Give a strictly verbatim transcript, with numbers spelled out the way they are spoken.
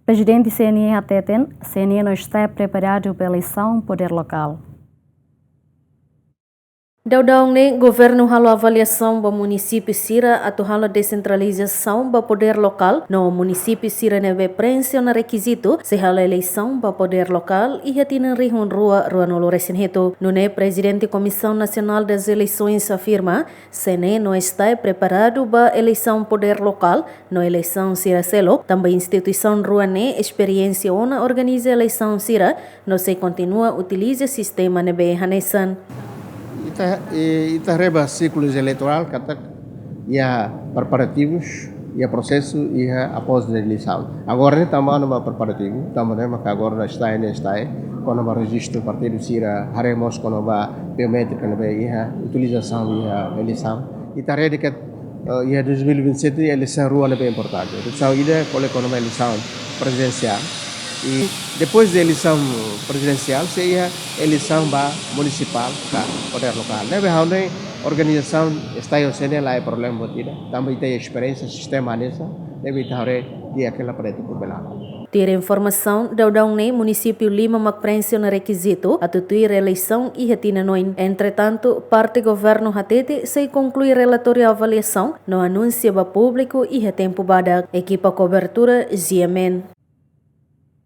Prezidente C N E hateten, C N E no STAE preparadu ba eleisaun podér lokál. Daudaun ne'e, governu halo avaliasaun ba munisípiu sira atu halo desentralizasaun ba podér lokál, no munisípiu sira ne'ebé prenxe ona rekizitu sei halo eleisaun ba podér lokál iha tinan rihun rua rua nulu resin hitu. Nune'e, Prezidente Komisaun Nasionál das Eleições afirma, C N E no STAE preparadu ba eleisaun podér lokál no eleisaun sira seluk, tanba instituisaun rua ne'e esperiénsia ona organiza eleisaun sira, no sei kontinua utiliza sistema ne'ebé hanesan. Ita, eh, ita haree ba siklu eleitorál katak iha preparativus, iha prosesu, iha após eleisaun. Agora ne'e tama ona ba preparativu, tama ona ba agora STAE, ne'e STAE, kona-ba rejistu partidu sira, haree mós kona-ba biométrika ne'ebé iha utilizasaun iha eleisaun. Ita haree katak, eh, iha dois mil e vinte e sete eleisaun rua ne'ebé importante. Eleisaun ida, kole kona-ba eleisaun prezidensiál. I depois de eleisaun prezidensiál, sei iha eleisaun ba munisipál, ka podér lokál. Ne'ebé ha'u hanoin organizasaun STAE ho C N E laiha problema buat ida. Tanba ita iha esperiénsia sistema hanesan, ne'ebé ita haree di'ak hela para ita bele. Tuir informasaun, daudaun ne'e munisípiu lima mak prenxe ona rekizitu atu tuir eleisaun iha tinan oin. Entretantu, parte governu hatete sei konklui relatóriu avaliasaun no anunsia ba públiku iha tempu badak. Ekipa kobertura, G M N.